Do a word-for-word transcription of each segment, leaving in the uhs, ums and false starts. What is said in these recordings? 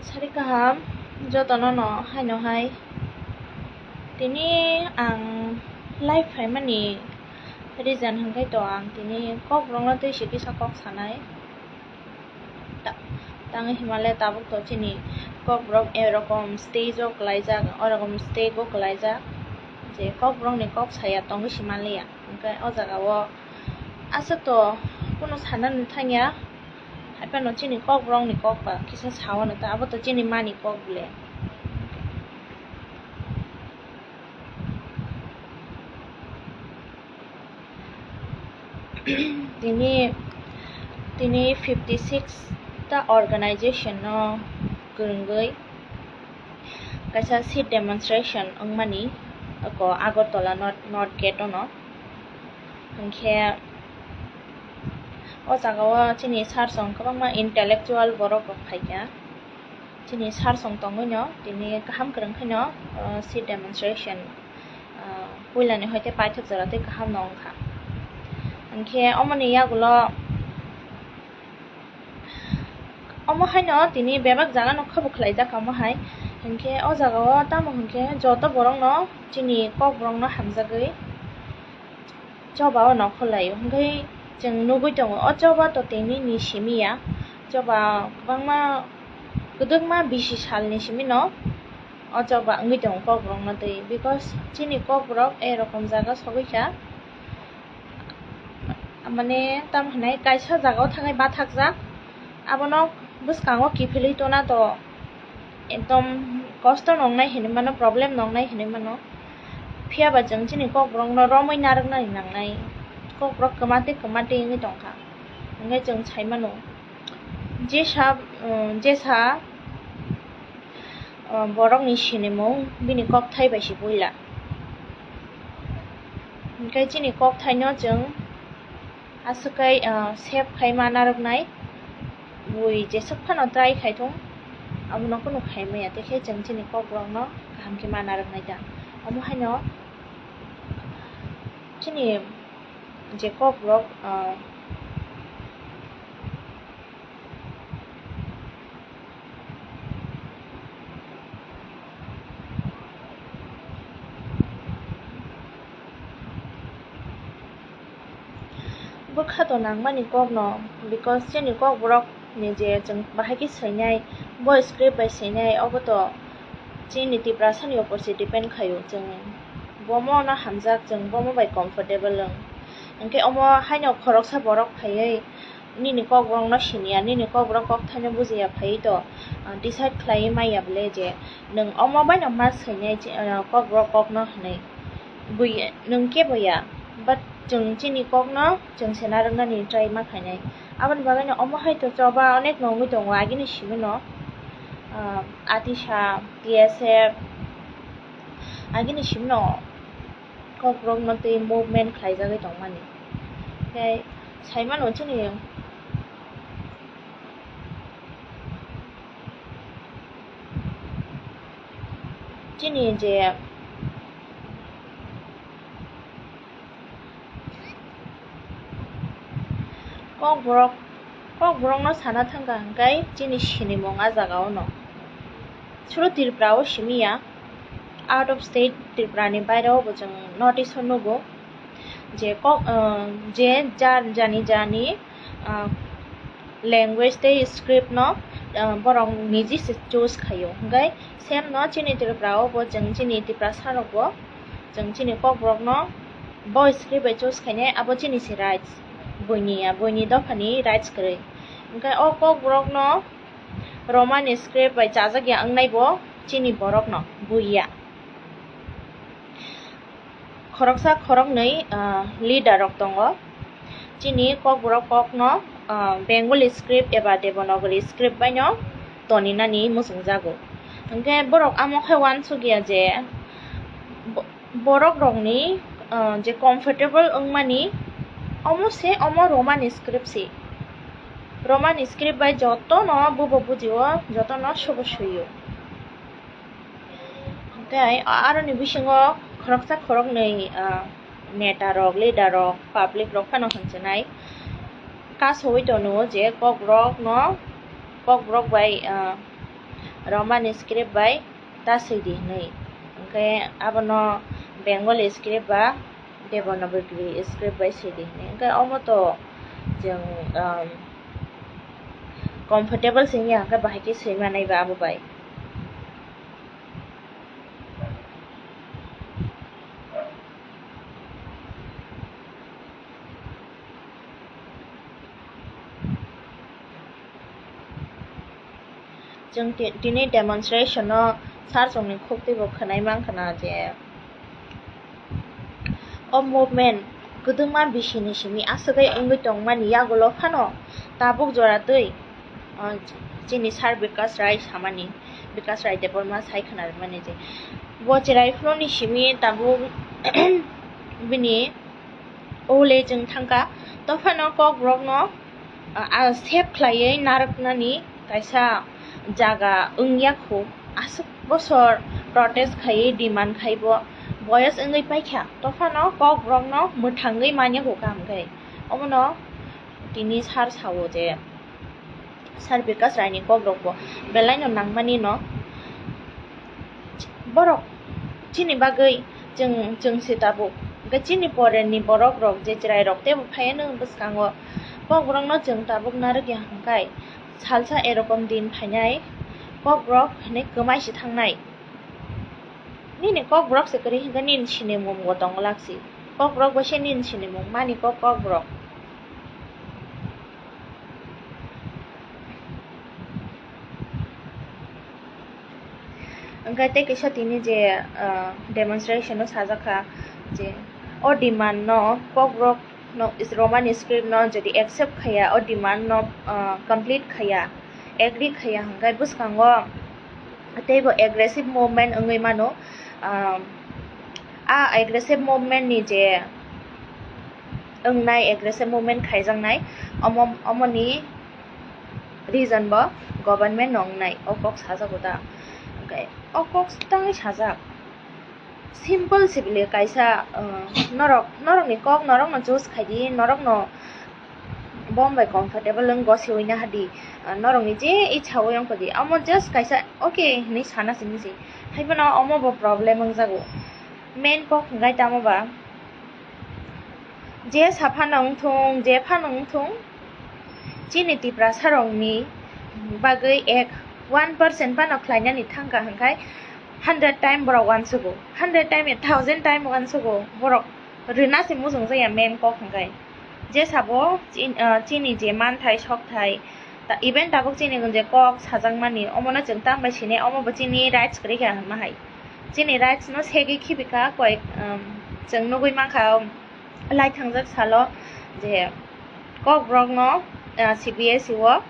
Sari kaham jotono no haino hai. Tini ang live phaimani reason hwnkhe to ang tini Kokborokno twi se kisa kok sanai. Ta-, tangwi himale tabuk to chini Kokborok erokom stage o kwlaijak, orokom stage o kwlaijak je Kokborokni kok saya tongwi se manliya. Hwnkhe o jaga o aswk to kunu sanani thangya. Haiphano chini Kokborokni kok ba kisa saono ta, abo to chini mani kok bole. Tini, tini fifty six ta organization no kwrwngwi kaisa sit demonstration wngmani oko Agartala North, North Gate ono. Hwnkhe o jaga o chini sir song kwbangma intellectual borok rok phaikha. Chini sir song tongwi no tini kaham kwrwng khe no, uh, sit demonstration, uh, puila ni hoite paithak jora tei kaham no wngkha. Hwnkhe omoni yagulo omo haino tini bebak jaga no khabu khlaijak omo hai. Hwnkhe o jaga o tamo hwnkhe joto borok no chini Kokborok no hamjagwi choba o nongkhor lai o. Hwnkhe chwng nugwi tongo o choba to tini ni simi ya, choba kwbangma kwdwkma bisi sal ni simi no o choba wngwi tongo Kokborok no twi, because chini Kokborok erokom jaga sogwi kha. Mane tamo hwnai kaisa jaga o thangwi bathakjak, abono bwskango kiphilwi tona to ekdom kosto nongnai hinwi mano, problem nongnai hinwi mano. Phiya ba chwng chini Kokborok no romwi narwknani nangnai, Kokborok kwma tei kwma tei wngwi tongkha. Hwnkhe chwng sai mano jesa, um, jesa, uh, borokni sinimung bini kokthai bai se puila. Hwnkhe chini kokthaino chwng aswk khe, ah, save khai ma narwknai, bui jeswk phano try khai thung, abono kunu khai maya, tei khe chwng chini Kokborokno kaham khe ma narwknai da. Omo haino chini je Kokborok, ah, bwkha to nangmani kokno, because chini Kokborok ni je chwng bahai khe swinai, bo script bai swinai, obo to chini Tiprasa ni opor se depend khaio. Chwng bomo no hamjak, chwng bomo bai comfortable wng. Hwnkhe omo haino khoroksa borok phaiwi nini Kokborok no siniya, nini Kokborok kokthaino bujiya phaiwi to, ah, decide khlaiwi maya bole je nwng omo baino ma swinai, ah, Kokborok kokno hwnwi. Bui nwng kebo ya, but chwng chini kokno chwng se narwknani try ma khainai. Aboni bagwino omo hai to choba onek no wngwi tongo agini simi no, ah, Atisa, T S F, agini simi no Kokborok no twi movement khlaijagwi tongmani. Tei sai mano chini, chini je Kokborok, Kokborok no sana thangkha hwnkhe chini sinimung a jaga o no. Suro Tripura o simi ya, out of state Tripura ni baire o bo chwng notice o nugo je kok, ah, je jar jani jani, ah, language tei script no, ah, borok niji se choose khaio. Hwnkhe same no chini Tripura o bo chwng chini Tiprasa rok bo chwng chini Kokborok no bo script bai choose khainai, abo chini se rights, buini ya, buini dopha ni rights kwrwi. Hwnkhe o Kokborok no Roman script bai chajak ya wngnai bo chini borok no, bui ya. Khoroksa khoroknwi, ah, leader rok tongo. Chini Kokborok kokno, ah, Bengali script eba Devanagari script baino toninani muchungjago. Hwnkhe borok amo khe uansukya je bo-, borok rokni, ah, je comfortable wngmani omo se omo Roman script se. Roman script bai jotono bubo bujio, jotono subo suio. Tei aroni bisingo khoroksa khoroknwi, ah, neta rok, leader rok, public rok phano hinchinai kasowi tono je Kokborok no, Kokborok bai, ah, Roman script bai ta swi di hwnwi. Hwnkhe abono Bengali script ba Devanagari script bai swi di hwnwi. Hwnkhe omo to chwng, um, comfortable se wngya hwnkhe bahai khe swi manai ba abo bai. Chwng ti-, tini demonstration-o sir chwngni khuktwi bo khwnai mankha na je o movement kwdwngma bisini simi aswk wngwi tongmani yagulo phano tabuk jora twi, ah, chini sir Bikash Rai samani, Bikash Rai Debbarma sai khwnarwmani je bo chwrai phuruni simi tabuk bini o le chwng thangkha. Tophano Kokborokno, ah, ah, save khlaiwi narwknani kaisa jaga wngya khu. Aswk bosor protest khaiwi demand khaibo boyos wngwi paikha. Tophano Kokborokno mwthangwi manya khu kaham khe. Omono tini sir sao je, sir Bikash Rai ni Kokborok bo belaino nangmani no. Borok chini bagwi chwng, chwng se tabuk. Hwnkhe chini pore ni borok rok je chwrai rok teibo phaiya nwng bwskango. Kokborok no chwng tabuk narwk ya hwnkhe salsa erokom din phainai Kokborok hinwi kwmai se thangnai. Nini Kokborok se kwrwi hwnkhe nini sinimung bo tongo laksi. Kokborok bai se nini sinimung mani kok Kokborok. Hwnkhe tei kisa tini je, ah, demonstration o sajak kha je o demand no Kokborok no is Roman script no jodi accept khaiya, o demand no, ah, complete khaiya, agree khaiya hwnkhe bwskango teibo aggressive movement wngwi mano. Ah, a aggressive movement ni je wngnai, aggressive movement khaijaknai, omo, omoni reason bo government no wngnai, o kok sajago da. Hwnkhe o kok tangwi sajak, simple se bile kaisa, uh, norok, norokni kok norokno choose khaidi, norokno bom bai comfortable wng gosiwi nahadi, uh, norokni je ichha o wngkha di, omo just kaisa okay hinwi sana simi se, haiphano omo bo problem wngjago. Main kok hwnkhe tamo ba, je saphano wngthung, je phano wngthung, chini Tiprasa rokni bagwi ek one percent phano khlainani thangkha hwnkhe hundred time borok uansugo, hundred time, thousand time uansugo borok rwna se muchung jaya main kok hwnkhe. Je sabo chin-, ah, chini je manthai sokthai, ta-, even tabuk chini je kok sajakmani, omono chwng tang bai sinai, omo bo chini rights kwrwi kha hwnma hai. Chini rights no segwi khibi kha koi, um, chwng nugwi mankha, lai thangjak salo je Kokborok no, ah, C B S E o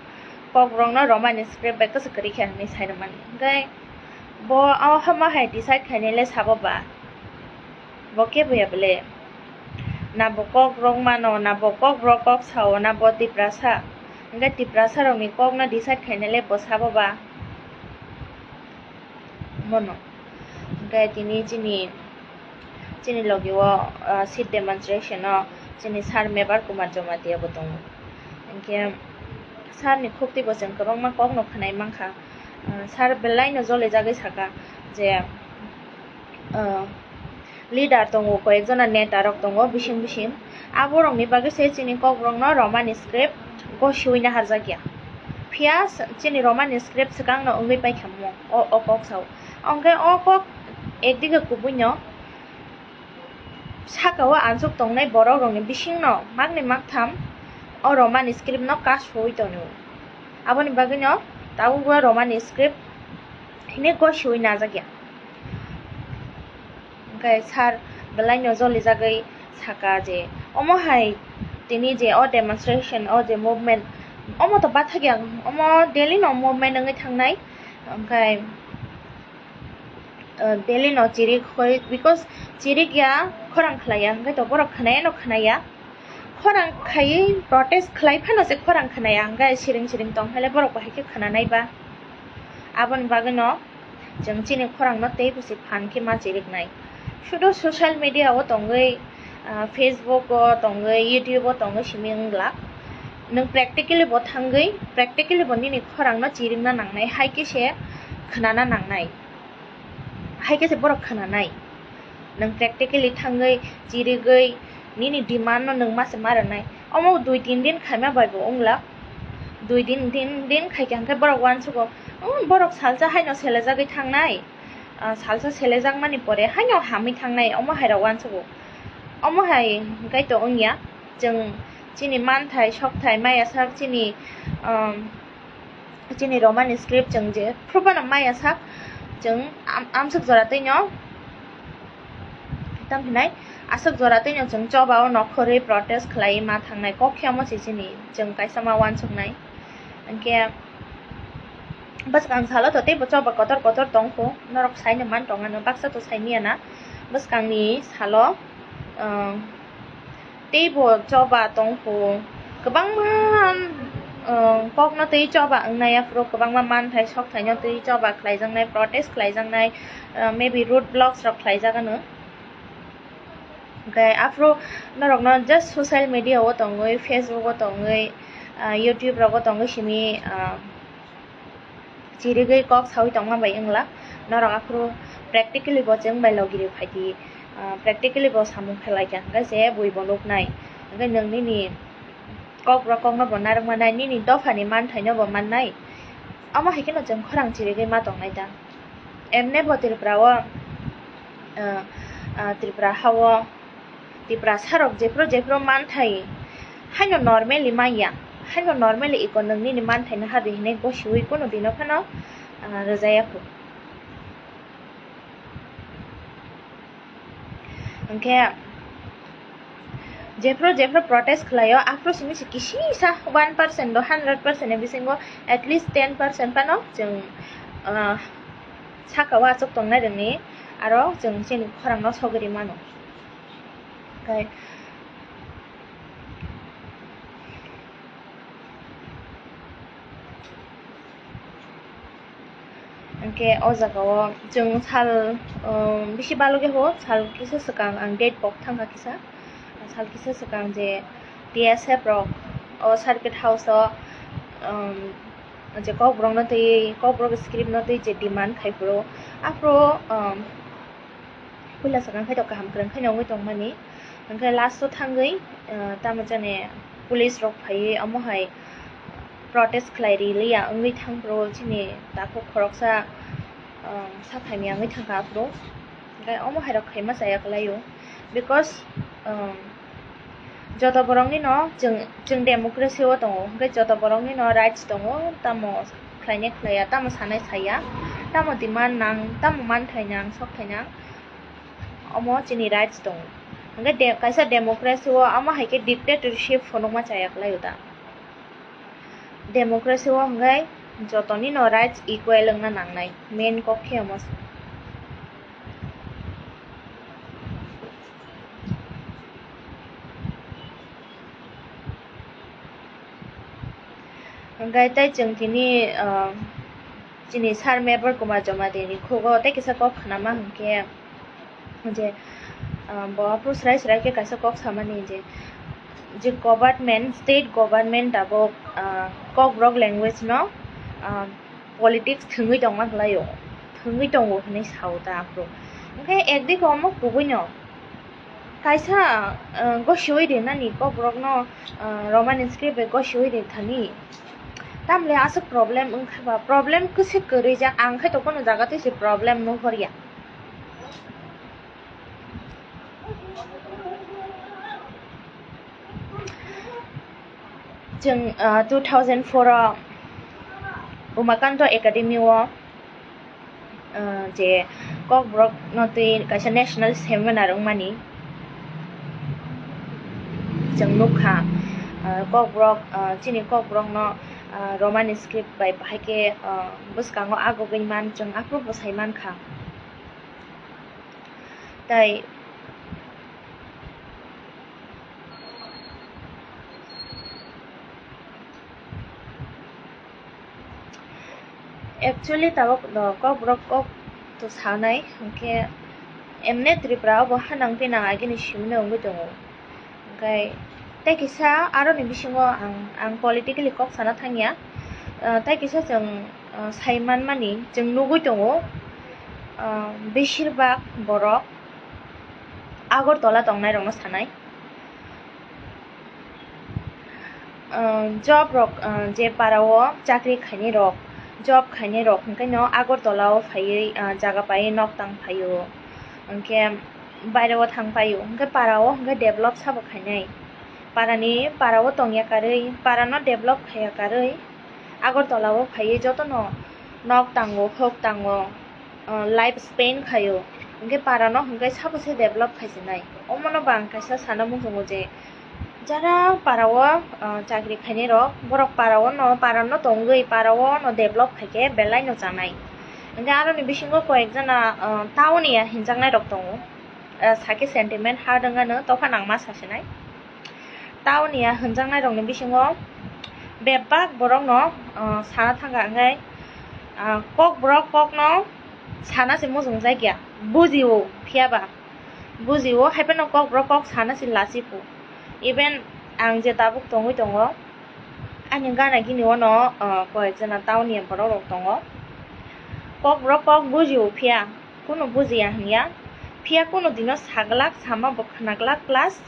Kokborok no Roman script bai kwchwk kwrwi kha hwnwi sai rwmani. Hwnkhe bo o hama hai decide khainai le sabo ba, bo kebo ya bole? Na bo Kokborok mano, na bo Kokborok kok sao, na bo Tiprasa? Hwnkhe Tiprasa rokni kok no decide khainai le bo sabo ba? Mono. Hwnkhe tini chini, chini logi o, ah, sit demonstration o chini sir Mebar Kumar Jamatia bo tongo. Hwnkhe sir ni khukti bo chwng kwbangma kok no khwnai mankha. Ah, sir belai no joli jagwi saka je, ah, leader tongo, koyek jona neta rok tongo bising bising. Aborokni bagwi se chini Kokborok no Roman script gosiwi naharjak ya. Phiya s-, chini Roman script swkang no wngwi paikha mo, o, o kok sao. Hwnkhe o kok ekdige kubui no saka o ansuk tongnai borok rokni bising no makni maktham o Roman script no kasui tongo. Aboni bagwi no tabuk bo Roman script hinwi gosiwi najak ya. Hwnkhe sir belai no joli jagwi saka je omo hai tini je o demonstration, o je movement, omo to bathakya, omo daily no movement wngwi thangnai. Hwnkhe, uh, daily no chirik hoi, because chirik ya, khorang khlai ya, hwnkhe to borok khwnai no khwnai ya. Khorang khaiwi protest khlai phano se khorang khwnai ya, hwnkhe siring siring tong khe le borok bo hai khe khwnanai ba. Aboni bagwi no chwng chini khorang no tei busi phan khe ma chiriknai. Sudu social media o tongwi, ah, Facebook o tongwi, YouTube o tongwi simi wng glak. Nwng practically bo thangwi, practically bo nini khorang no chirikna nangnai, hai khe se khwnana nangnai, hai khe se borok khwnanai. Nwng practically thangwi, chirigwi, nini demand no nwng ma se ma rwnai. Omo dui tin din khaima bai bo wngla, dui din, tin din khai khe hwnkhe borok uansugo, "Oh, borok salsa haino selejagwi thangnai, ah, salsa selejakmani pore haino hamwi thangnai," omo hai rok uansugo. Omo hai hwnkhe to wngya, chwng chini manthai, sokthai, maya sak chini, um, chini Roman script chwng jephru phano maya sak, chwng am-, amswk jora twino, tamo hinai aswk jora twino chwng choba o nokhorwi protest khlaiwi ma thangnai kok khe omo se chini chwng kaisa ma uansuknai. Hwnkhe bwskang salo to teibo choba kotor kotor tongkho, norok saino man tongano, baksa to saimanya na. Bwskangni salo, um, teibo choba tongkho, kwbangma, um, kokno twi choba wngnai, aphuru kwbangma manthai sokthai no twi choba khlaijaknai, protest khlaijaknai, uh, maybe road blocks rok khlaijak ano. Hwnkhe aphuru norokno just social media o tongwi, Facebook o tongwi, ah, YouTube rogo tongwi simi, ah, chirigwi kok sawi tongma bai wngla. Norok aphuru practically bo chwng bai logi rw phaidi, ah, practically bo samung khlai kha, hwnkhe se bui bo nuknai. Hwnkhe nwng nini kok rok kokno bo narwk mannai, nini dophani manthaino bo mannai. Omo hai kheno chwng khorang chirigwi ma tongnai ta. Emne bo Tripura o, ah, ah, Tripura ha o Tiprasa rok jephru jephru manthai haino normally manya, haino normally iko nwng nini manthai no hadi hinwi gosiwi kunu dino phano, ah, rwjaya kho. Hwnkhe jephru jephru protest khlaio, aphuru simi se kisisa one percent do hundred percent ni bisingo at least ten percent phano chwng, ah, saka o achuk tongnai rwngni aro chwng chini khorang no sogwi rwi mano. Hwnkhe, hwnkhe o jaga o chwng sal, um, bisi balogi ho, sal kisa swkang ang date pok thangkha kisa, sal kisa swkang je T S F rok o circuit house o, um, je kokborok no twi, kokborok script no twi je demand khai phuru, aphuru, um, puila swkang khai tok kaham kwrwng khaino wngwi tongmani, hwnkhe last o thangwi, uh, tamo jani police rok phaiwi omo hai protest khlai ri liya wngwi thang phuru chini takhuk khoroksa, um, sak hamya wngwi thangkha aphuru, hwnkhe omo hai rok khaima chaya kwlaio. Because, um, joto borokni no chwng, chwng democracy o tongo, hwnkhe joto borokni no rights tongo, tamo khlainai khlaiya, tamo sanai saiya, tamo demand nang, tamo manthai nang, sokthai nang, omo chini rights tongo. Hwnkhe de-, kaisa democracy o omo hai khe dictatorship phunukma chaya kwlaio da. Democracy o hwnkhe jotoni no rights equal wngna nangnai, main kok khe omo se. Hwnkhe tei chwng tini, ah, chini sir Mevar Kumar Jamatia ni khugo tei kisa kok khnama hwnkhe je, ah, bo aphuru srai srai khe kaisa kok samani je, je government, state government tabuk, ah, Kokborok language no, ah, politics thwngwi tongma kwlaio, thwngwi tongo hwnwi sao ta aphuru. Hwnkhe ekdike omo kubuino kaisa, ah, gosiwi rinani Kokborokno, ah, Roman script bai gosiwi ri thani. Tamle aswk problem wngkha ba, problem kwswk kwrwi jak, ang khe to kono jaga twi se problem nuhorya. Chwng, ah, two thousand four o Umakanto Academy o, ah, je Kokborok no twi kaisa national seminar wngmani chwng nukha, ah, Kokborok, ah, chini Kokborok no, ah, Roman script bai bahai khe, ah, bwskango agugwi man chwng aphuru bwsai mankha. Tai actually tabuk no Kokborok kok to sanai, hwnkhe emne Tripura o bo hanang pinang agini simino wngwi tongo. Hwnkhe tei kisa aroni bisingo ang, ang politically kok sana thangya. Ah, tei kisa chwng Ah, sai manmani chwng nugwi tongo, ah, beshirbak borok Agartala tongnairokno sanai. Ah, job rok, ah, je parao chakri khainai rok, job khainai rok hwnkhe no Agartala o phaiwi, ah, jaga paiwi nok tang phaio, hwnkhe bairao thang paio, hwnkhe parao hwnkhe develop sabo khainai. Parani, parao tongya karwi, parano develop khaiya karwi, Agartala o phaiwi jotono nok tango, hok tango, ah, life spend khaio, hwnkhe parano hwnkhe sabo se develop khaisinai. Omono bo ang kaisa sana muchungo je, jara parao, ah, chakri khainai rok, borok parao no, parano tongwi, parao no develop khaikhe belai no chanai. Hwnkhe aroni bisingo koyek jana, ah, town ni ya hinjaknai rok tongo. Ah, sakhe sentiment hard wngano, tokha nangma sasinai. Town ni ya hinjaknai rokni bisingo bebak borokno, ah, sana thangkha, hwnkhe, ah, kokborok kokno sana se muchungjakya, bujio, phiyaba bujio, haiphano kokborok kok sana se lachikhu. Even ang je tabuk tongwi tongo, ani gana gini ono, ah, koyek jana town ni borok rok tongo. Kokborok kok bujio phiya, kunu bujiya hinya. Phiya kunu dino saglak, sama bo khnaglak, plus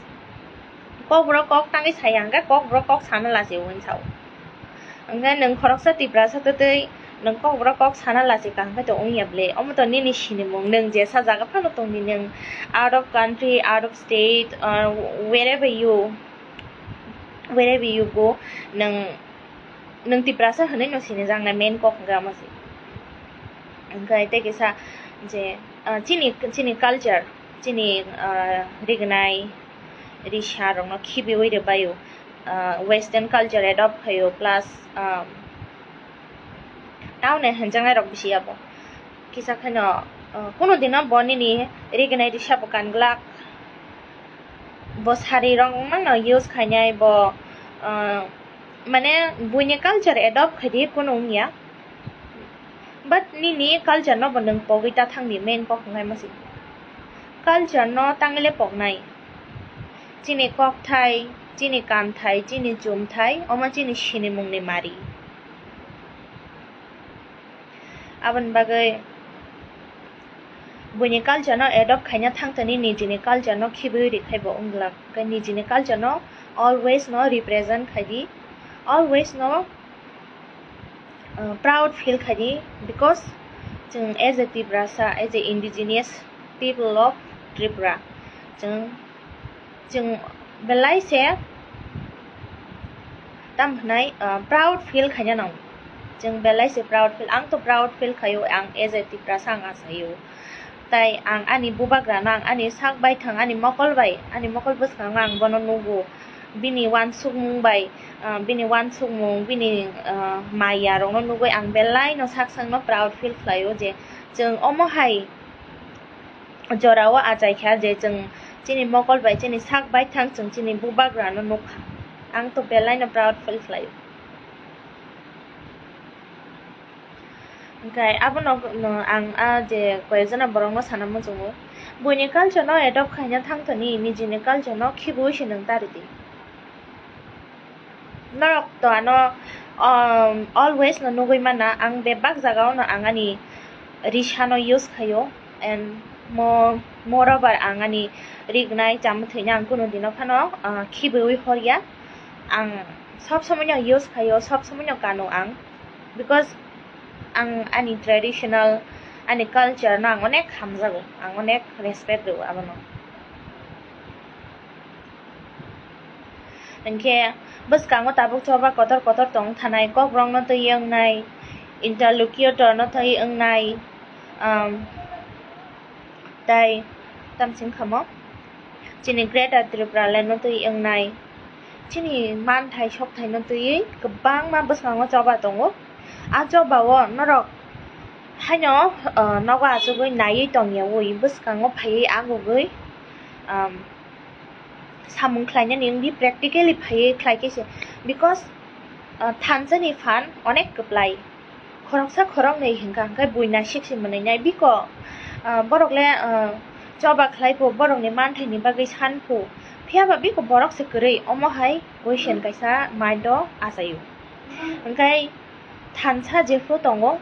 kokborok kok tangwi saya hwnkhe kokborok kok sana lachio hinwi sao. Hwnkhe nwng khoroksa Tiprasa twtwi nwng kokborok kok sana lachika hwnkhe to wngya ble? Omo to nini sinimung, nwng jesa jaga phano tongdi, nwng out of country, out of state, or wherever you, wherever you go, nwng, nwng Tiprasa hwnwi no sinijaknai, main kok hwnkhe omo se. Hwnkhe tei kisa je, ah, chini, chini culture, chini, ah, rignai risa rokno khibiwi rwbaio, ah, western culture adopt khaio, plus, ah, town ni hinjaknai rok bisi abo. Kisa kheno, ah, kunu dino bo nini rignai risa bo kanglak, bo sari rok mano use khainai bo, ah, mane buini culture adopt khaidi kunu wngya, but nini culture no bo nwng pogwi ta thangdi, main kok hwnkhai masi culture no tangwi le poknai. Chini kokthai, chini kanthai, chini chumthai, omo chini sinimungni mari. Aboni bagwi buini culture no adopt khaina thangtani nijini culture no khibiwi rikhai bo wngla. Hwnkhe nijini culture no always no represent khaidi, always no, uh, proud feel khaidi, because chwng as a Tiprasa, as a indigenous people of Tripura, chwng, chwng belai se tam hwnai, uh, proud feel khaina nango. Chwng belai se proud feel, ang to proud feel khaio, ang as a Tiprasa ang achaio. Tai ang ani bubagrano, ang ani sak baithang, ani mokol bai, ani mokol bwskango ang bono nugo. Bini uansukmung bai, ah, bini uansukmung, bini, ah, maya rokno nugwi ang belai no sak sakno proud feel khlaio je chwng omo hai jorao achaikha je chwng chini mokol bai, chini sak baithang chwng chini bubagrano nukha. Ang to belai no proud feel khlaio. Hwnkhe abono, no, ang a je koyekjona borokno sana muchungo, buini culture no adopt khaina thangthani, nijini culture no khibiwi se nwng ta rwdi. Norok to ano, um, always no nugwi mana, ang bebak jagao no ang ani risa no use khaio, and mo-, moreover ang ani rignai chamwi thwino ang kunu dino phano, uh, khibiwi horya. Ang sob somoi no use khaio, sob somoi no kano ang, because ang ani traditional, ani culture no ang onek hamjago, ang onek respect rwo abono. Hwnkhe bwskango tabuk choba kotor kotor tong thanai, kokrokno twi wngnai, interlocutor no twi wngnai, um, tai tamsing khamo chini Greater Tripura Land no twi wngnai, chini manthai sokthai no twiwi kwbangma bwskango choba tongo. A choba o norok haino, uh, nogo achugwi naiwi tongyawi bwskango phaiwi agugwi, um, samung khlainani wngdi, practically phaiwi khlaikhe se, because, uh, thansa ni phan onek kwplai, khoroksa khoroknwi hwnkha hwnkhe buina siksi mwnwi nai biko, uh, borok le, uh, choba khlai phu, borokni manthai ni bagwi san phu, phiya ba biko borok se kwrwi, omo hai question kaisa mind o achaio. Hwnkhe thansa jephuru tongo,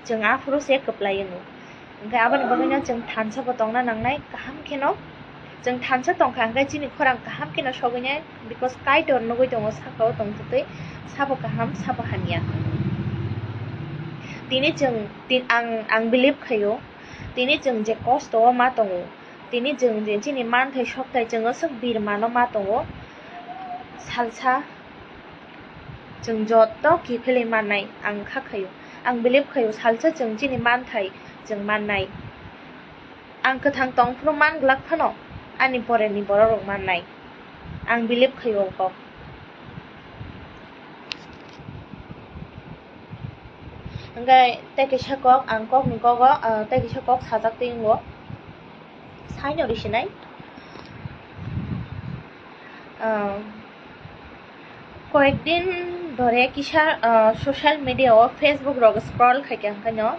chwng aphuru se kwplai wngo. Hwnkhe aboni bagwino chwng thansa bo tongna nangnai kaham kheno. Chwng thansa tongkha hwnkhe chini khorang kaham kheno sogwinai, because Kaitor nugwi tongo sakao tongthwtwi, sabo kaham, sabo hamya. Tini chwng, ti-, ang, ang believe khaio, tini chwng je kosto o ma tongo, tini chwng je chini manthai sokthai chwng aswk birmano ma tongo, salsa chwng joto kiphilwi mannai, ang kha khaio, ang believe khaio, salsa chwng chini manthai chwng mannai. Ang kwthang tong phuru man glak phano ani poreni borok rok mannai. Ang believe khaio o kok. Hwnkhe tei kisa kok, ang kokni kogo, ah, tei kisa kok sajak twi wngo. Saino risinai. Ah, koyekdin dhore kisa, ah, social media o, Facebook rok scroll khaikha hwnkhaino,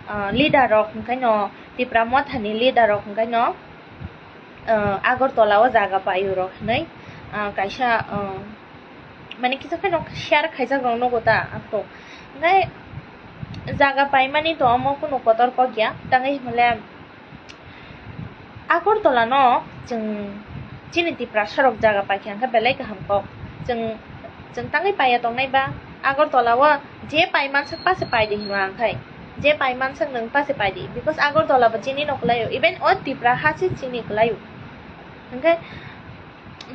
ah, leader rok hwnkhaino, Tipra Mothani leader rok hwnkhaino, ah, Agartala o jaga paio rok hinwi, ah, kaisa, ah, mane kisa kheno share khaijak rok nugo ta aphuru. Hwnkhe jaga paimani to omo kunu kotor kok ya, tangwi hwnle Agartala no chwng chini Tiprasa rok jaga paikha hwnkhe belai kaham kok. Chwng, chwng tangwi paiya tongnai ba Agartala o je paimansak pase paidi hinwi ang khai. Je paimansak nwng pase paidi, because Agartala bo chini no kwlaio, even o Tipra ha se chini kwlaio. Hwnkhe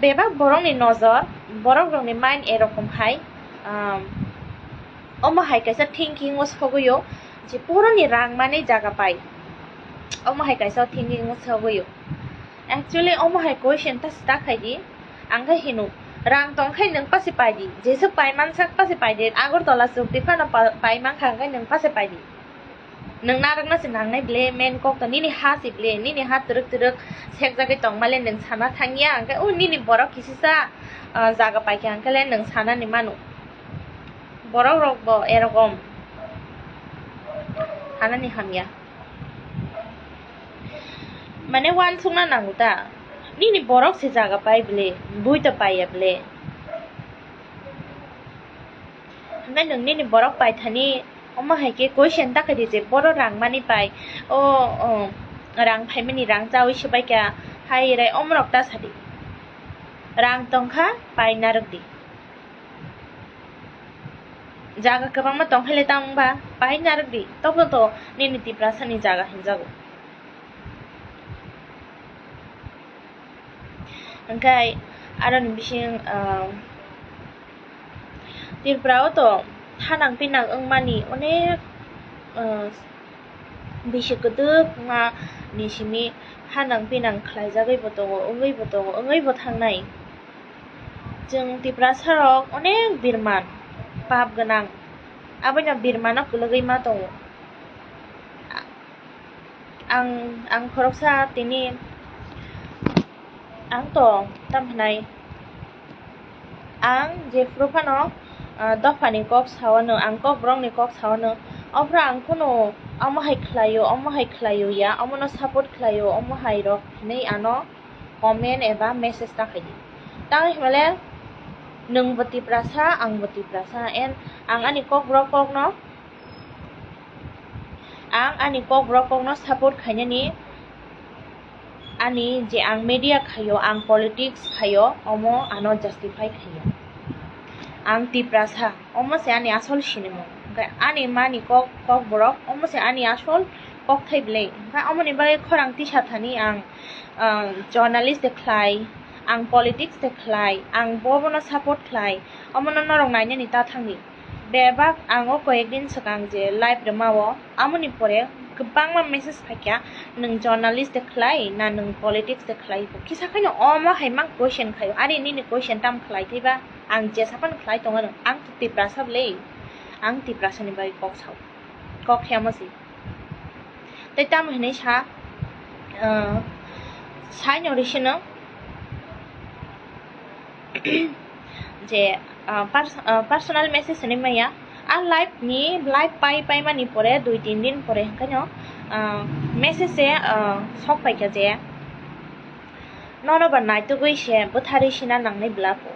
bebak borokni nojor, borok rokni mind erokom hai, um, omo hai kaisa thinking o sogwi o je puroni rang mani jaga pai, omo hai kaisa thinking o sogwi o. Actually omo hai question ta sita khaidi, ang khe hino, rang tong khai nwng pasi paidi, jeswk paimansak pasi paidi, Agartala chukti phano pa-, paimankha hwnkhe nwng pasi paidi. Nwng narwkna se nangnai ble, main kok to nini ha se ble, nini ha twrwk twrwk sekjagwi tongmale nwng sana thangya, hwnkhe o nini borok kisisa, ah, jaga paikha hwnkhe le nwng sanani mano. Borok rok bo erokom sanani hamya. Mane uansukna nango ta, nini borok se jaga pai ble, bui to paiya ble. Hwnkhe nwng nini borok paithani omo hai khe question ta khaidi je boro rang mani pai, o, o, rang phaimani rang chaui swbaikha, hai rai omorok ta sadi. Rang tongkha pai narwkdi. Jaga kwbangma tongkhaile tamo wngba pai narwkdi, tobo to nini Tiprasani jaga hinjago. Hwnkhe aroni bising, ah, Tripura o to hanang pinang wngmani onek, ah, bisi kwdwkma ni simi hanang pinang khlaijagwi bo tongo, wngwi bo tongo, wngwi bo thangnai. Chwng Tiprasa rok onek birman, pap gwnang, aboino birmano kwlwgwi ma tongo. Ang, ang khoroksa tini, ang to tam hwnai, ang jephuru phano, ah, dophani kok sawano, ang kokborokni kok sawano, ophuru ang kunu omo hai khlaio, omo hai khlaio ya, omono support khlaio, omo hai rok hinwi ano comment eba message ta khaidi. Tamo hinmale nwng bo Tiprasa, ang bo Tiprasa, and ang ani kokborok kokno, ang ani kokborok kokno support khainani, ani je ang media khaio, ang politics khaio, omo ano justify khaio. Ang Tiprasa, omo se ani asol sinimo. Hwnkhe ani mani kok, kokborok, omo se ani asol kokthai belai. Hwnkhe omoni bagwi khorang tisa thani ang, ah, journalist de khlai, ang politics de khlai, ang bo bono support khlai, omono norok nainani ta thangdi. Bebak ang o koyek din swkang je live rwma o, amoni pore kwbangma message phaikha, nwng journalist de khlai na nwng politics de khlai? Kisa khaino omo hai mang question khaio, ari nini question tam khlai thaiba, ang jesa phano khlai tongo, ang to Tiprasa bwle, ang Tiprasa ni bagwi kok sao, kok khe omo se. Tei tamo hinwi sa, ah, saino risino je, ah, pers-, ah, personal message hinwi maya. A live ni, live pai, pai mani pore, dui tin din pore hwnkhe no, ah, message se, ah, sok paikha je, nono ba naitugwi se bwtharwi sina nangnai bwla pho.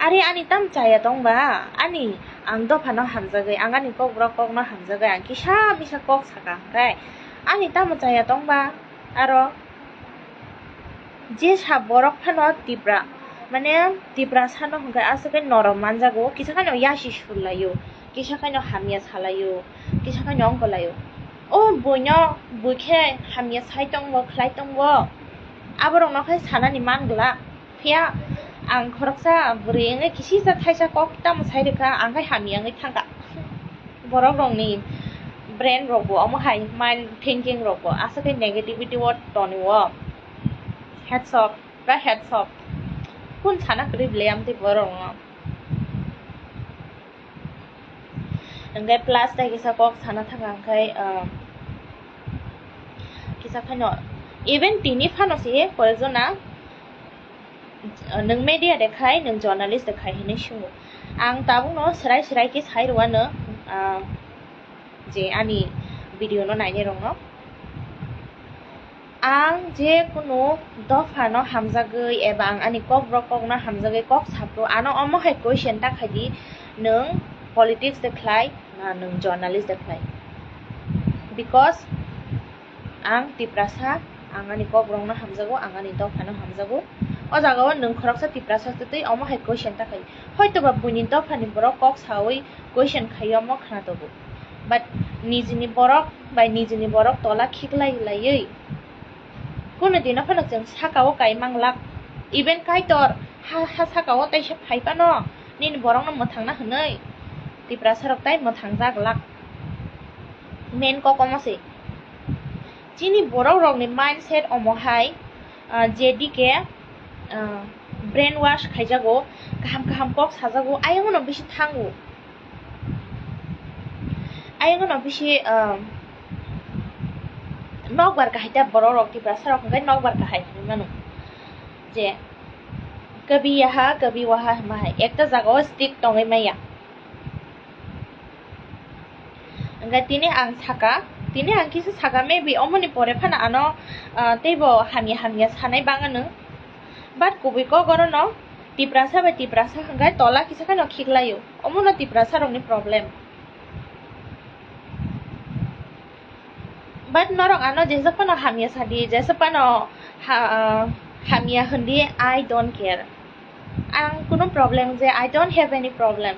Ari ani tam chaya tong ba, ani, ang dophano hamjagwi, ang ani kokborok kokno hamjagwi ang kisa misa kok saka hwnkhe ani tamo chaya tongba? Aro jesa borok phano Tipra, mane Tiprasano hwnkhe aswk khe norom manjago, kisa kheno yasi surlaio, kisa kheno hamya salaio, kisa kheno ongkolaio. O buino, bui khe hamya sai tongbo, khlai tongbo, aborokno khe sanani man glak. Phiya ang khoroksa bwrwi wngwi kisisa thaisa kok tamo sai rwkha, ang khe hamya wngwi thangkha. Borok rokni brain rokbo omo hai, mind thinking rokbo aswk khe negativity o tonwi o. Heads up, pura heads up. Kun sana kwrwi bwle amtwi borok no. Hwnkhe plus tei kisa kok sana thangkha hwnkhe, ah, kisa kheno even tini phano se koyekjona, ah, nwng media de khai, nwng journalist de khai hinwi swngo. Ang tabukno swrai swrai khe sai rwano, ah, je ani video no nainai rokno. Ang je kunu dophano hamjagwi eba ang ani kokborok kokno hamjagwi kok saphru, ano omo hai question ta khaidi, nwng politics de khlai na nwng journalist de khlai? Because ang Tiprasa, ang ani kokborokno hamjago, ang ani dophano hamjago. O jagao nwng khoroksa Tiprasa twtwi omo hai question ta khai. Hoitoba buini dophani borok kok sawi question khai omo khna tongo. But nijini borok bai nijini borok tola khiklai laiwi kunu dino phano chwng sakao kai manglak. Even Kaitor ha, ha sakao teisa phai phano nini borokno mwthangna hwnwi Tiprasa rok tai mwthang jak lak. Main kok omo se. Chini borok rokni mindset omo hai, ah, J D K, ah, brainwash khaijago, kaham kaham kok sajago, ayang no bisi thango. Ayang no bisi, ah, nokbar kahai ta borok rok Tiprasa rok hwnkhe nokbar kahai hinwi mano. Je, kabi yaha, kabi waha hwnma hai, ekta jagao stick tongwi maya. Hwnkhe tini ang saka, tini ang kisa saka, maybe omoni pore phano ano, ah, teibo hamya hamya sanai bang anw. But kubui kok orono Tiprasa bai Tiprasa hwnkhe tola kisa kheno khiklaio. Omono Tiprasa rokni problem. But norok ano jesa phano hamya sadi, jesa phano ha-, ah, hamya hindi, I don't care. Ang kunu problem je, I don't have any problem.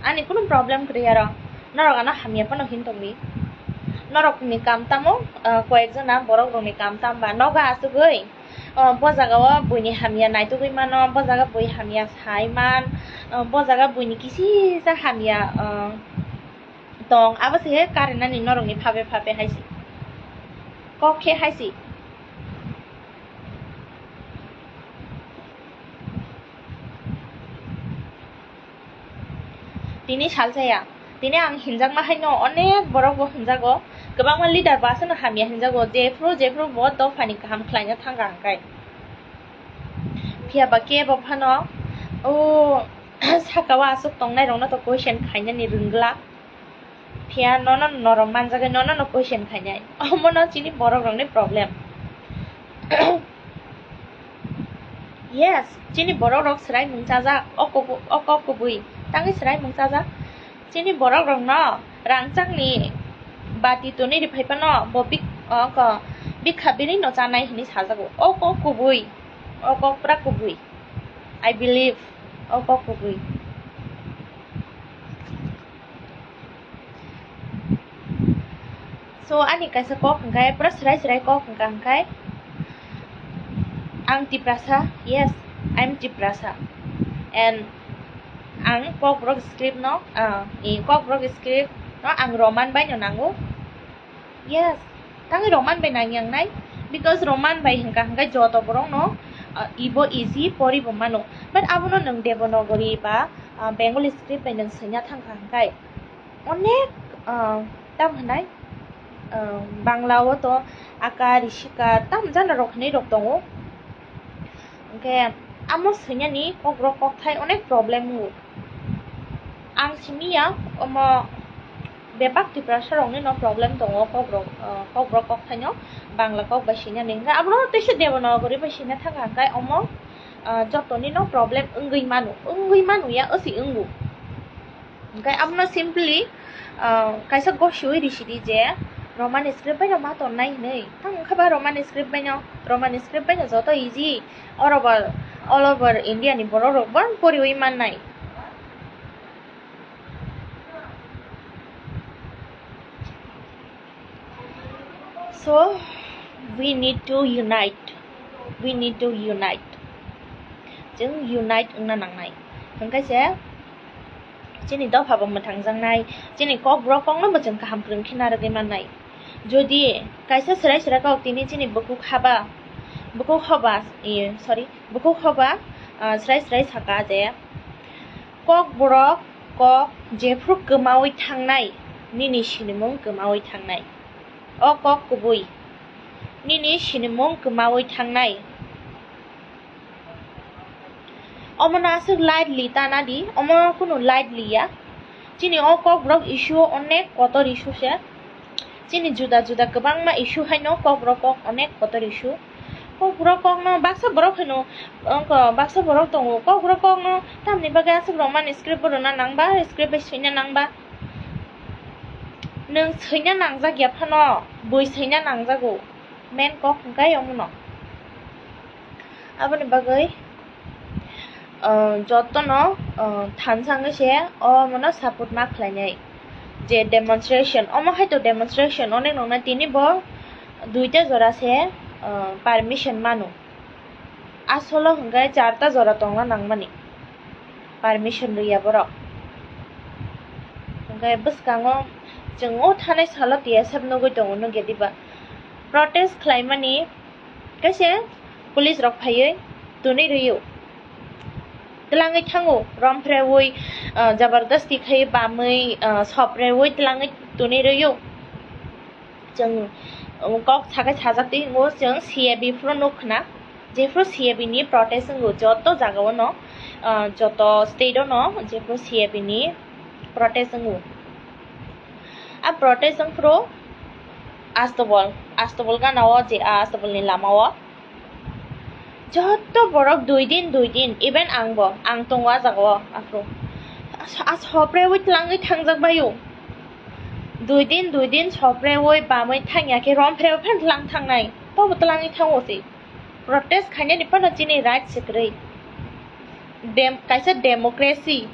Ani kunu problem kwrwi aro. Norok ano hamya phano hin tongdi. Norokni kam tamo, ah, koyekjona borok rokni kam tamba nogo asugwi, ah, bo jagao buini hamya naitugwi mano, bo jaga bui hamya sai man, ah, bo jaga buini kisisa hamya, ah, tong, abo se karinani norokni phabe phabe haisi. Kok khe haisi. Tini salsa ya. Tini ang hinjakma haino onek borok bo hinjago. Kwbangma leader bo aswkno hamya hinjago. Jephru jephru bo dophani kaham khlaina thangkha hwnkhe. Phiya ba kebo phano o sakao aswk tongnai rokno to question khainani rwngla. Phiya nono norok manjagwi nono no question khainai. Omono chini borok rokni problem. Yes, chini borok rok swrai mung chajak, o kubu-, o kok kubui tangwi swrai mung chajak. Chini borok rokno rangchakni bati tuni riphai phano bo bik-, o ko-, bikha bini no chanai hinwi sajago. O kok kubui, o kok pura kubui. I believe o kok kubui. So, ani kaisa kok hwnkhe, pura swrai swrai kok hwnkha hwnkhe, ang Tiprasa, yes, I'm Tiprasa. And ang Kokborok script no, ah, i Kokborok script no ang Roman bai no nango. Yes, tangwi Roman bai nang yang nai, because Roman bai hwnkha hwnkhe joto borok no, ah, ibo easy pori bo mano. But abono nwng Devanagari ba, ah, Bengali script bai nwng swina thangkha hwnkhe, onek, ah, tam hwnai, ah, Bangla o to aka, rishika, tam jana rok hinwi rok tongo. Hwnkhe amo swinani Kokborok kokthai onek problem wngo. Ang simi ya, omo bebak Tiprasa rokni no problem tongo Kokborok, ah, Kokborok kokthai no Bangla kok bai swinani. Hwnkhe abono teisa Devanagari bai swina thangkha hwnkhe omo, ah, jotoni no problem wngwi mano, wngwi mano ya, wsi wngo. Hwnkhe abono simply, ah, kaisa gosiwi risidi je Roman script baino ma tonnai hinwi. Tamo wngkha ba Roman script baino, Roman script baino joto easy. Oro ba all over India ni borok rok bo poriwi mannai. So, we need to unite. We need to unite. Chwng unite wngna nangnai. Hwnkhe se chini dopha bo mwthangjaknai, chini kokborok kokno bo chwng kaham kwrwng khe narwgwi mannai. Jodi kaisa chwrai chwrai kok tini chini bukhuk haba, bukhuk hoba, eh, sorry, bukhuk hoba, ah, chwrai chwrai saka je, Kokborok kok jephru kwmawi thangnai, nini sinimung kwmawi thangnai. O kok kubui, nini sinimung kwmawi thangnai. Omono aswk lightly ta nadi, omo kunu lightly ya. Chini o kokborok issue o onek kotor issue se. Chini juda juda kwbangma issue haino kokborok kok onek kotor issue. Kokborok kokno baksa borok haino, wngkha baksa borok tongo, kokborok kokno tamni bagwi aswk Roman script bo rwna nangba, script bai swina nangba. Nwng swina nangjak ya phano, bui swina nangjago. Main kok hwnkhe omono. Aboni bagwi, ah, jotono, ah, thansa wngwi se omono support ma khlainai. Je demonstration, omo hai to demonstration onek nokna tini bo duita jora se, ah, permission mano. Asolo hwnkhe charta jora tongna nangmani permission rwya borok. Hwnkhe bwskango chwng o thanai salo T S F nugwi tongo, nukya diba? Protest khlaimani kaisa police rok phaiwi twnwi rwio. Twlangwi thango, romphrewi, ah, jabardasti khai bamwi, ah, soprewi twlangwi twnwi rwio. Chwng, um, kok sakai sajak twi hingo chwng C A B phuru nuk khna, jephuru C A B ni protest wngo joto jagao no, ah, joto state o no jephuru C A B ni protest wngo. A protest wngphuru Astobol, Astobol gana o je a Astobol ni lama o joto borok dui din, dui din, even ang bo, ang tongo a jaga o, aphuru. A soprewi twlangwi thangjak bai o. Dui din, dui din soprewi bamwi thangya khe romphrewi phano twlang thangnai, tobo twlangwi thango se. Protest khainani phano chini rights se kwrwi. Dem-, kaisa democracy,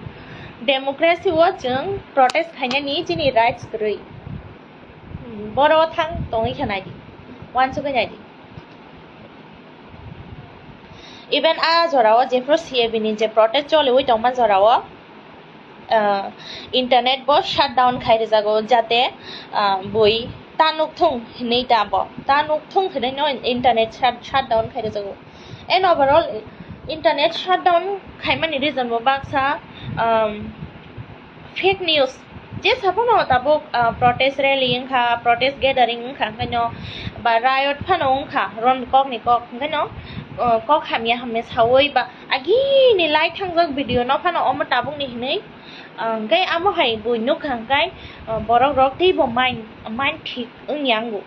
democracy o chwng protest khainani chini rights kwrwi. Boro thang tongwi khe naidi, uansugwi naidi. Even a jorao jephru C A B ni je protest choliwi tongma jorao, ah, internet bo shutdown khai rwjago, jate, ah, bui ta nukthung hinwi ta bo, ta nukthung hinwi no internet shut-, shutdown khai rwjago. And overall, internet shutdown khaimani reason bo baksa, um, fake news. Je saphano tabuk, ah, protest rally wngkha, protest gathering wngkha, hwnkhaino ba riot phano wngkha, ron kokni kok, hwnkhaino, ah, kok hamya hamya sawi ba agini lai thangjak video no phano omo tabukni hinwi, ah, hwnkhe amo hai bui nukha hwnkhe, ah, borok rok teibo mind, mind thik wngya wngo.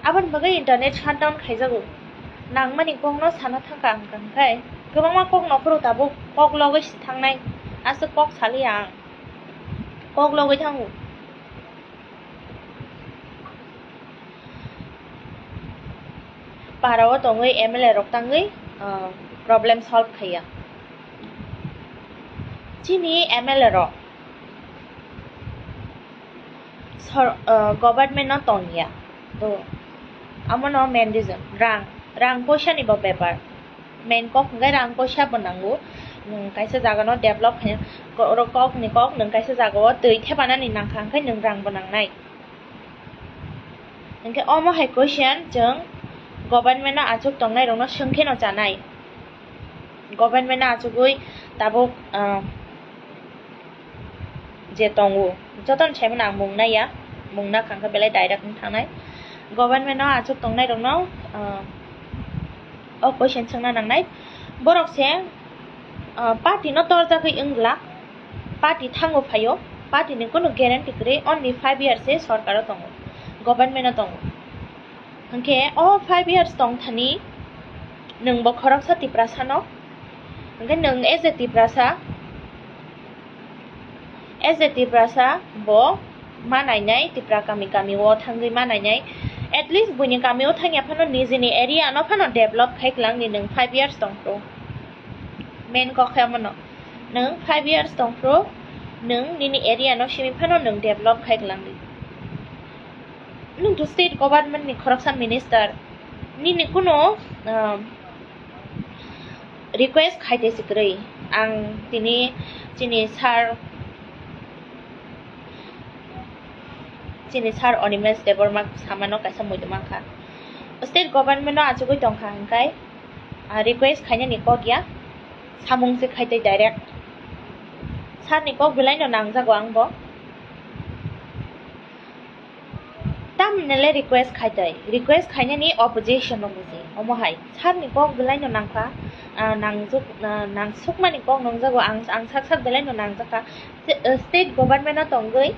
Aboni bagwi internet shutdown khaijago. Nangmani kokno sana thangkha ang, hwnkhe kwbangma kok nokhoro tabuk kok logwi se thangnai, aswk kok saliya ang. Kok logwi thango. Para o tongwi M L A rok tangwi, ah, problem solve khaiya. Chini M L A rok sor-, ah, government no tongya. To, amo no main reason, rang, rang poisa ni bo bepar. Main kok hwnkhe rang poisa bo nango. Nwng kaisa jaga no develop khaina, ko-, oro kok ni kok, nwng kaisa jaga o twi thepanani nangkha, hwnkhe nwng rang bo nangnai. Hwnkhe omo hai question chwng government no achuk tongnai rok no swngkhe no chanai. Government no achugwi tabuk, ah, je tongo, jotono saimano ang mung naiya, mung nakha hwnkhe belai direct wng thangnai. Government no achuk tongnai rokno, ah, o question swngna nangnai. Borok se, ah, party no torjagwi wng glak, party thango phaio, party ni kunu guarantee kwrwi, only five years se sorkar o tongo, government o tongo. Hwnkhe o five years tong thani nwng bo khoroksa Tiprasa no, hwnkhe nwng as a Tiprasa As a Tiprasa, bo ma nainai, Tipra kami kami o thangwi ma nainai. At least buini kami o thangya phano nijini area no phano develop khai kwlangdi nwng five years tongphru. Main kok khe omono. Nwng five years tongphru, nwng nini area no simi phano nwng develop khai kwlangdi. Nwng to state government ni khoroksa minister, nini kuno, um, request khai tei se kwrwi. Ang tini chini sir, chini sir Animesh Debbarma samano kaisa muitu mankha. State government no achugwi tongkha hwnkhe, ah, request khainani kok ya, samung se khai tei direct. Sir ni kok belai no nangjago ang bo. Tamni le request khai tei, request khainani opposition rok ni se. Omo hai, sir ni kok belai no nangkha, ah, nangjuk, ah, nangsukmani kok nangjago, ang, ang sak sak belai no nangjak kha. Se-, eh, state government no tongwi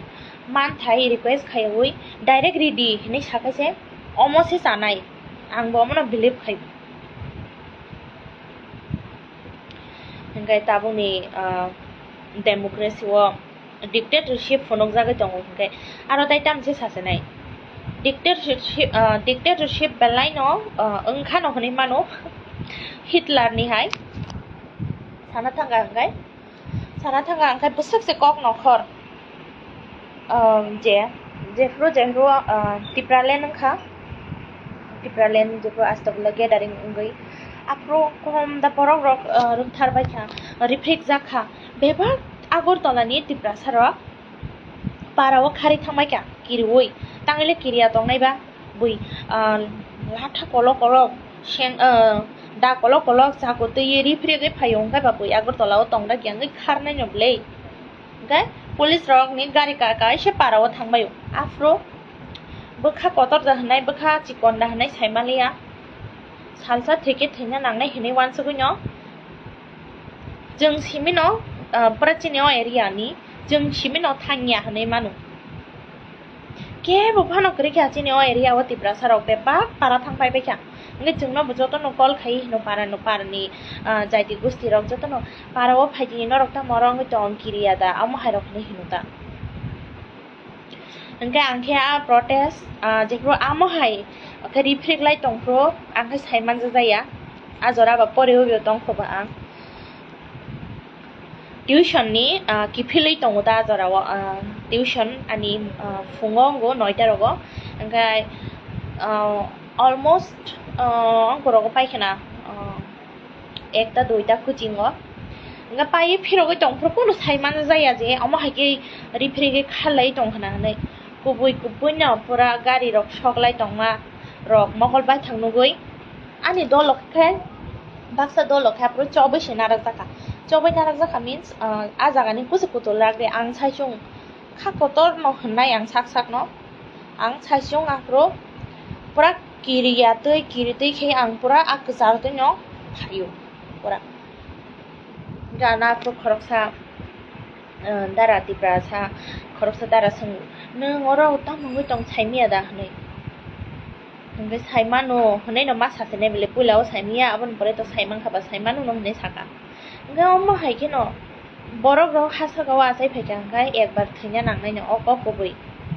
manthai request khaiwi direct ready hinwi sakai se, omo se chanai, ang bo omono believe khai. Hingke tabukni, ah, democracy o dictatorship phunukjagwi tongo, hingke aro tai tamse sasinai dictatorship, ah, dictatorship belai no, ah, wngkha no hinui mano Hitler ni hai sana thangkha hingke, sana thangkha hingke bwswk se kok nokhor. Um, je, jephru, jephru, uh, Tipraland wngkha, Tipraland jephru astok le gathering wngwi, aphru kom da borok rok, uh, rwngthar baikha, rifrik jakha, bebak Agartala ni Tiprasa rok para o khari thangbaikha, kiriwi, tangwi le kiriya tongnai ba, bui, ah, latha kolok kolok, seng, ah, da kolok kolok, chakotwi rifrigwi phaio, hwnkhe ba bui Agartala o tongda kiyangwi kharnai no bwlwi. Hwnkhe police rok ni gari ka kaisa para o thangbaio. Aphuru bwkha kotor da hwnwi, bwkha chikon da hwnwi saimaliya. Salsa thwikhe thwina nangnai hwnwi uansugwino. Chwng simino, ah, pura chini o area ni, chwng simino thangya hwnwi mano. Kebo phano kwrwi kha chini o area o Tiprasa rok bebak para thang pai pai kha. Hwnkhe chwngno bo jotono call khai hino para no para ni, ah, jaiti gusti rok jotono para o phaidi norok tamo oro wngwi tong kiriya da, amo hai rok hinwi hino da. Hwnkhe ang khe a protest, ah, jephru amo hai khe rifrik lai tongphru ang khe sai manjak jaya. A jora ba poreo bo tongphru ba ang. Tuition ni, ah, kiphilwi tongo ta jora o, ah, tuition ani, ah, phungo wngo noita rogo, hwnkhe, ah, almost, ah, ongkorogo paikhana, ah, ekta duita coaching o, hwnkhe paiwi phirogwi tongphuru kunu sai mano jaya je omo hai khe rifrigwi kharlai tongkhana hwnwi kubui kubui no pura gari rok soklai tongma rok mokol baithang nugwi. Ani dolo khe, baksa dolo khe aphuru chobwi se narakjakha. Chobwi narakjakha means, ah, ah jagani kusu kutu lak de ang saichung kha kotor no hwnnai ang sak sak no. Ang saichung aphuru pura kiriya twi, kiri twi khe ang pura ah kwchar twi no phaio pura. Gana aphuru khoroksa, ah, dara Tiprasa, khoroksa dara swngo, "Nwng oro tamo wngwi tong saimiya da?" hwnwi. Hwnkhe saimano hwnwi no ma sasinai bele, puila o saimiya, aboni pore to saimankha ba saimano no hwnwi saka. Hwnkhe omo hai kheno borok rok ha saka o achai phaikha hwnkhe ekbar thwina nangnai no o kok kubui.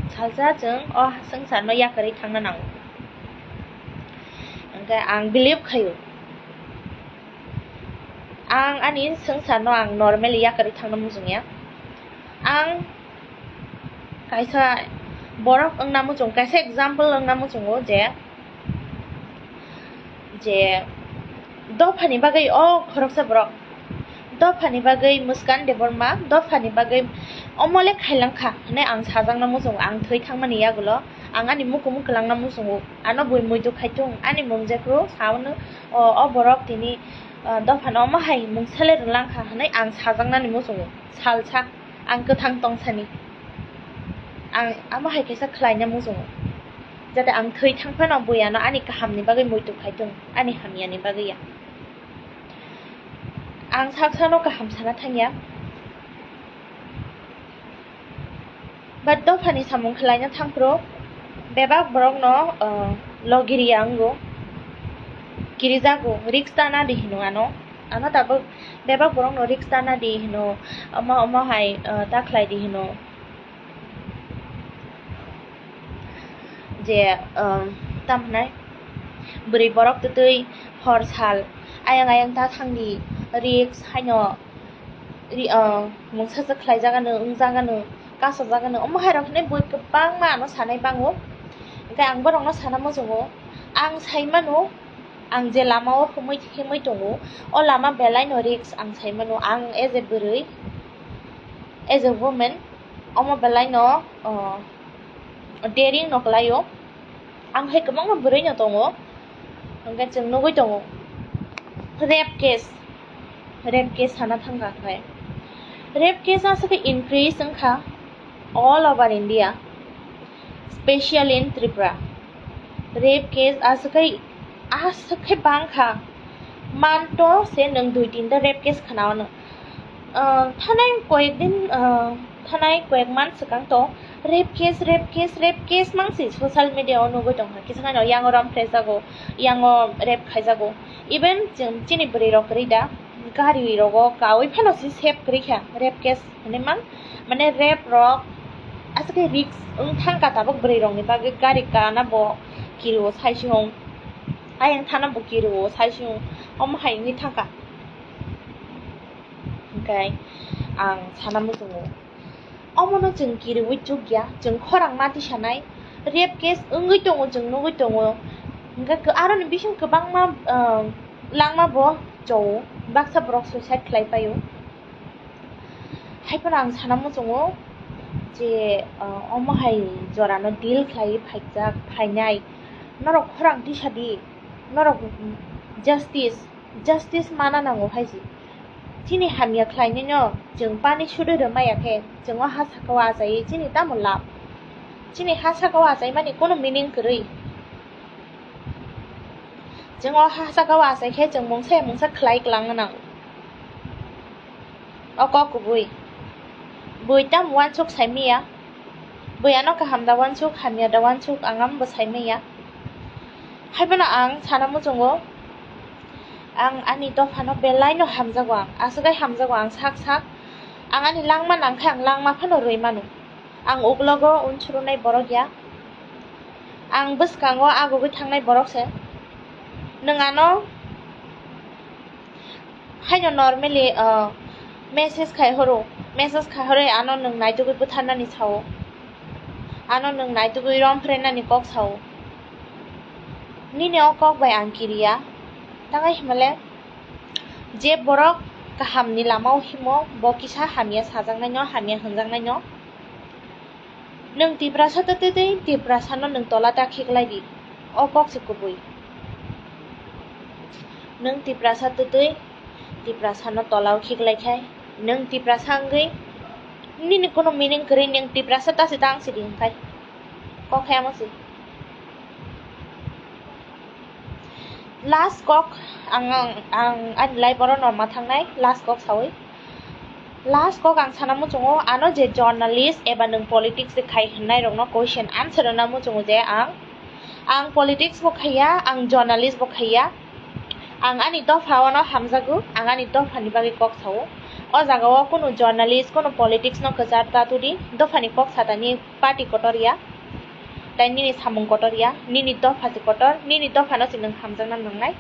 Salsa chwng o swngcharno yakarwi thangna nango. Hwnkhe ang believe khaio. Ang ani swngcharno ang normally yakarwi thangna muchungya. Ang kaisa borok wngna muchung, kaisa example wngna muchungo je, je dophani bagwi o khoroksa borok, dophani bagwi Muskan Debbarma, dophani bagwi omo le khailang kha hwnwi ang sajakna muchungo, ang thwi thangmani yagulo ang ani mukumu kwlangna muchungo, ano bui muitu khaitung, ani mung jephru saono, o, o borok tini, ah, dophano omo hai mungsa le rwlang kha hwnwi ang sajaknani muchungo, salsa ang kwthang tongsani. Ang amo hai kaisa khlaina muchungo, jate ang thwi thang phano bui ano ani kahamni bagwi muitu khaitung, ani hamyani bagwi ya. Ang sak sakno kaham sana thangya. But dophani samung khlaina thangphuru bebak borokno, uh, logiriya wngo, kirijago, risk tana di hino ano. Ano tabuk bebak borokno risk ta na di hino, omo, omo hai, ah, ta khlai di hino. Je, ah, tamo hwnai, bwrwi borok twtwi hor sal ayang ayang ta thang di, risk haino ri-, ah, mungsa se khlai jagano, wng jagano, kaso jagano, omo hai rok hinwi bui kwbangma ano sanai bango. Hwnkhe ang borokno sana muchungo, ang sai mano, ang je lama o himwi, himwi tongo, o lama belai no risk ang sai mano. Ang as a bwrwi, as a woman, omo belai no, o, daring no kwlai o. Ang hai kwbangma bwrwi no tongo, hwnkhe chwng nugwi tongo rape case, rape case sana thangkha khe. Rape case aswk khe increase wngkha all over India, special in Tripura. Rape case aswk khe, aswk khe bangkha. Manto se nwng dui tinta rape case khna-o nw. Ah, thanai koyek din, ah, thanai koyek man swkang to rape case, rape case, rape case mang se social media o nugwi tongkha. Kisa kheno yango rom phrejago, yango rape khaijago. Even chwng chini bwrwi rok kwrwi da, gari rogo kawi phano se save kwrwi kha rape case. Hwnwi mang, mane rape rok aswk khe risk wng thangkha tabuk bwrwi rokni bagwi, gari kana bo kirio saisung, ayang thana bo kirio saisung, omo hai wngwi thangkha. Hwnkhe ang sana muchungo, omono chwng kiriwi chukya, chwng khorang ma tisanai, rape case wngwi tongo, chwng nugwi tongo, hwnkhe aroni bising kwbangma, ah, langma bo chao, baksa borok suicide khlai paio. Haiphano ang sana muchungo je, ah, omo hai jorano deal khlaiwi phaijak, phainai. Norok khorang tisa di, norok justice, justice mana nango hai se. Chini hamya khlainaino chwng pani sudwi rwmaya khe, chwng o ha saka o achaiwi chini tamo lab? Chini ha saka o achaimani kono meaning kwrwi. Chwng o ha saka o achai khe chwng mungsa ya mungsa khlai kwlangna nango. O kok kubui. Bui tamo uansuk saimaya. Bui ano kaham da uansuk, hamya da uansuk, ang amo bo saimaya. Haiphano ang sana muchungo, ang ani dophano belaino hamjago ang, aswk hai hamjago ang sak sak. Ang ani langma nangkhe ang langma phano rwi mano. Ang uklogo unsuknai borok ya. Ang bwskango agugwi thangnai borok se. Nwng ano haino normally, ah, message khai horo, message khai horo ano nwng naitugwi butharnani sao. Ano nwng naitugwi rom phrenani kok sao. Nini o kok bai ang kiriya. Tangai himale je borok kahamni lama o himo, bo kisa hamya sajaknaino, hamya hwnjaknaino. Nwng Tiprasa twtwi twi Tiprasano nwng tola ta khiklai di. O kok se kubui. Nwng Tiprasa twtwi Tiprasano tola o khiklai khai, nwng Tiprasa wngwi nini kono meaning kwrwi, nwng Tiprasa ta se ta wng sidi hwnkhai. Kok khai amo se. Last kok ang, ang, ang ani life oro norma thangnai last kok sawi. Last kok ang sana muchungo, ano je journalist eba nwng politics de khai hwnnairokno question answer rwna muchungo je ang, ang politics bo khaiya, ang journalist bo khaiya. Ang ani dopha ono hamjago, ang ani dophani bagwi kok sao. O jaga o kunu journalist, kunu politics no kwchar ta tudi, dophani kok satani party kotor ya. Tai nini samung kotor ya, nini dopha se kotor, nini dopha no se nwng hamjakna nangnai,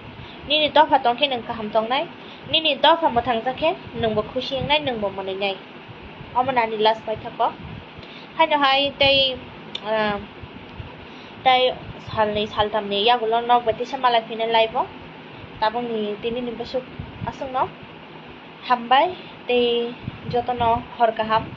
nini dopha tongkhe nwng kaham tongnai, nini dopha mwthangjakhe nwngbo khusi wngnai, nwngbo mwnwinai. Omo nani last paithak kok. Haino hai tei, ah, tei salni saltamni yagulo nok bai tisa malai phinai live o. Tabukni tinini bwswk aswkno hambai tei jotono hor kaham.